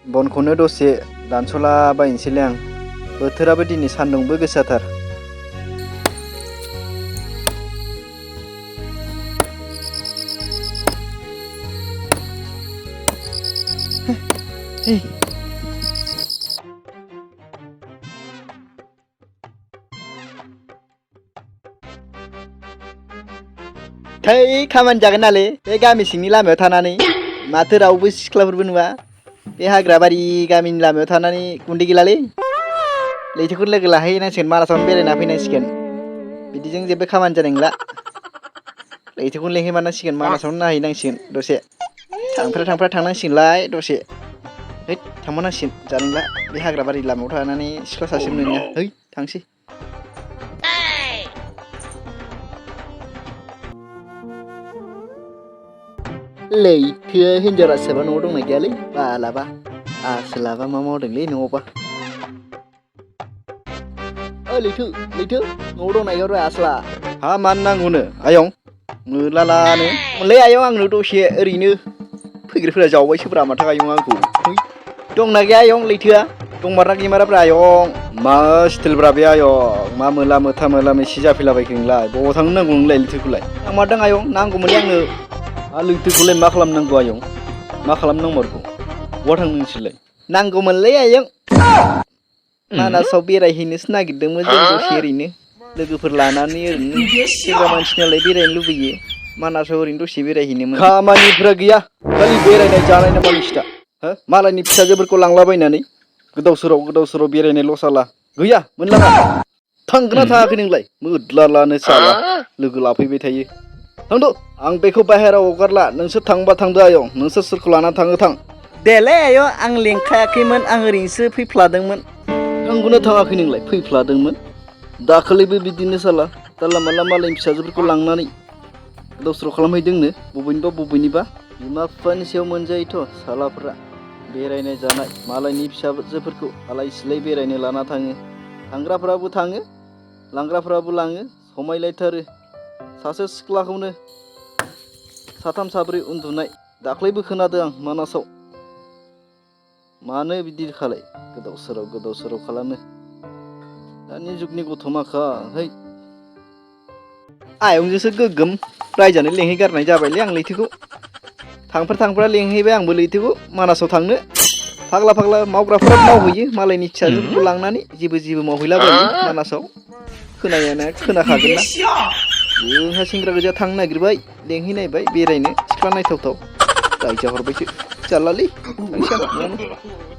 बनखौनो दसे दानस'ला बायनोसैलै आं। बोथोराबो दिनै सान्दुंबो गोसाथार। थै खामानि जागोन नालै बे गामि सिंनि लामायाव थानानै माथो रावबो सिख्लाफोरबो नुवा। बे हाग्राबारि गामिनि लामायाव थानानै गुन्दै गैलालै। लैथोखौ लोगो लाहैनांसिगोन, मानासावनो बेरायना फैनांसिगोन। बिदिजों जेबो खामानि जानाय नंला। लैथोखौनो लेंहैमारनांसिगोन, मानासावनो नायहैनांसिगोन दसे। थांफेरा थांनांसिगोनलाय दसे। हैद थांमारनांसिगोन जानाय नंला बे हाग्राबारि लामायाव थानानै सिख्ला सासेबो नुनाया। है थांसै। लैथोआ हिन्जाव रासियाबा न'आव दंना गैयालै बालाबा। आसोलाबा मा मावदोंलै न'आवबा। लैथो न'आव दंना गैया रे आसोला? हा मानो नांगौनो आयं? मोलालानो मोनलै आयं आंनो दसे ओरैनो फैग्रोफोरा जावबायसोब्रा माथो आयं आंखौ। है दंना गैया आयं लैथोआ? दंमारा गैमाराब्रा आयं? मा स्टाइलब्रा बे आयं? मा मोला मोथा मोला मोसि जाफैलाबायखो नोंलाय? बबाव थांनो नांगौ नोंलाय लैथोखौलाय? थांमारदों आयं नांगौमोनलै आंनो। लैथोखौलाय मा खालामनांगौ आयं? मा खालामनांमारगौ? बहा थांनो नोंसोरलाय? नांगौमोनलै आयं। मानासाव बेरायहैनोसो नागिरदोंमोन जों दसे ओरैनो लोगोफोर लानानै। ओरैनो सेंग्रा मानसि नालाय बेरायनो लुबैयो। मानासाव ओरैनो दसे बेरायहैनोमोन। खामानिफ्रा गैया खालि बेरायनाय जानाय नामा नोंसिना? हो मालायनि फिसाजोफोरखौ लांलाबायनानै गोदाव सोराव बेरायनायल' साला गैया मोनलाङा। थांगोना थाङाखै नोंलाय? मोद्लालानो साला लोगो लाफैबाय थायो। थांद' आं बेखौ बाहेरायाव हगारला। नोंसोर थांबा थांदो आयं। नोंसोर सोरखौ लानानै थाङो थां। देलै आयं आं लेंखायाखैमोन, आं ओरैनोसो फैफ्लादोंमोन। थांगोना थाङाखै नोंलाय? फैफ्लादोंमोन। दाखालिबो बिदिनो साला जानला मानला मालायनि फिसाजोफोरखौ लांनानै गोदाव सोराव खालामहैदोंनो बबेनिबा बिमा बिफानि सायाव मोनजायोथ' सालाफ्रा। बेरायनाय जानाय मालायनि फिसाजोफोरखौ आलाय सिलाय बेरायनो लाना थाङो। थांग्राफ्राबो थाङो, लांग्राफ्राबो लाङो। समायलायथारो। सासे सिख्लाखौनो साथाम साब्रै उन्दुनाय दाख्लैबो खोनादों आं मानासाव। मानो बिदि खालाय गोदाव सोराव खालामो दानि जुगनि गथ' माखा। है आयंजोंसो गोगोम रायजानो लेंहैगारनाय जाबायलै आं लैथोखौ। थांफेरा लेंहैबाय आंबो लैथोखौ मानासाव थांनो। फाग्ला मावग्राफ्रा मावहैयो मालायनि फिसाजोफोरखौ लांनानै जेबो मावहैलाबायो मानासाव। खोनाखागोन ना। जोंहा सेंग्रा गोजा थांनो नागिरबाय, लेंहैनायबाय बेरायनो सिख्ला नायथावथाव। रायजा हरबायसो जारलालै थांसै आं न'आवनो।